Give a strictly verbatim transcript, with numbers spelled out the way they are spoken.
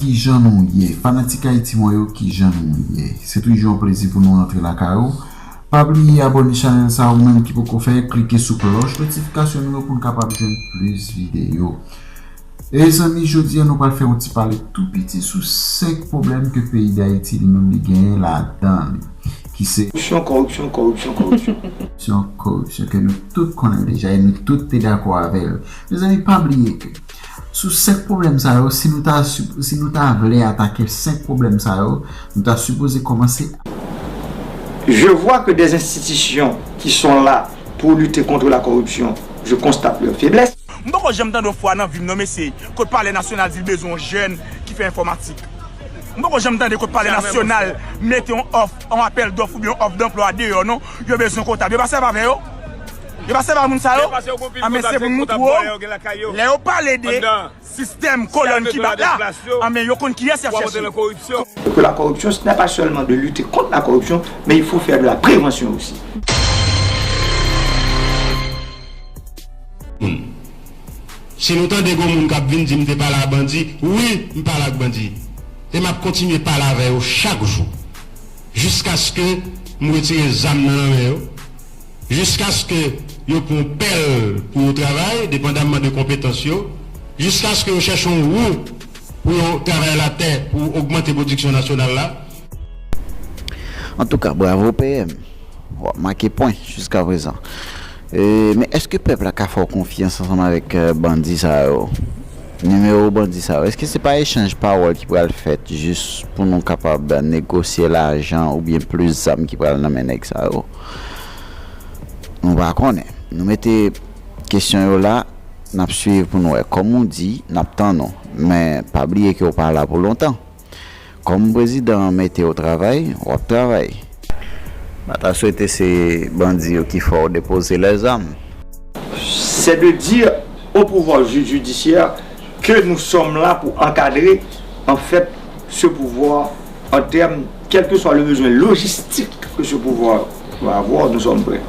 Kijan nou ye? Fanatik Ayiti Mwen yo, kijan nou ye? Se toujou yon plezi pou nou rantre lakay ou. Pa bliye abòne chanèl sa, ou menm ki poko fè, klike sou klòch notifikasyon nou yo pou n kapab jwenn plis videyo. E zanmi, jodi a nou pral fè yon ti pale tou piti sou senk pwoblèm ke peyi Dayiti li menm li genyen ladan li, ki se koripsyon, koripsyon, koripsyon, koripsyon. Koripsyon, koripsyon ke nou tout konnen deja e nou tout te dakò avè l. Mezanmi, pa bliye ke sou senk pwoblèm sa yo, si nou ta, si nou ta vle atake senk pwoblèm sa yo, nou ta sipoze kòmanse. Je vois que des institutions qui sont là pour lutter contre la corruption, je constate leur faiblesse. M poko janm tande yon fwa nan vi m non mesye, kot Palè Nasyonal di l bezwen yon jèn ki fè enfòmatik. M poko janm tande kot Palè Nasyonal mete yon òf, yon apèl dòf oubyen yon òf danplwa deyò non. Yo bezwen kontab. Yo pa sèvi avè yo. Yo pa sèvi a moun sa yo. Anben se pou nou montre yo. Lè yo pale de sistèm kolòn ki bat la, anben yo konn kiyès y ap chèche. Que la corruption, ce n'est pas seulement de lutter contre la corruption, mais il faut faire de la prévention aussi. Si nou tande gon moun k ap vin di m te pale a bandi, wi, m pale ak bandi. E m ap kontinye pale avè yo chak jou. Jiskaske m retire zam nan nan men yo. Jiskaske yo pran pèl pou yo travay, depandamman de konpetans yo. Jiskaske yo chèche yon wou pou yo travay latè pou ogmante pwodiksyon nasyonal la. Antouka, bravo P M. W ap make pwen jiskaprezan. E, men èske pèp la ka fè w konfyans ansanm avèk bandi sa yo? Nimewo bandi sa yo, èske se pa echanj pawòl ki pral fèt jis pou nou kapab negosye lajan oubyen plis zam ki pral nan men nèg sa yo? Nou pa konnen. Nou mete kesyon yo la, n ap swiv pou nou wè. Kòm ou di, n ap tann ou. Men pa bliye ke w pa la pou lontan. Kòm prezidan an mete w travay, w ap travay. M pa ta swete se bandi yo ki fè w depoze lèzam. C'est de dire au pouvoir ju- judiciaire que nous sommes là pour encadrer en fait ce pouvoir en termes, quel que soit le besoin logistique que ce pouvoir va avoir, nous sommes prêts.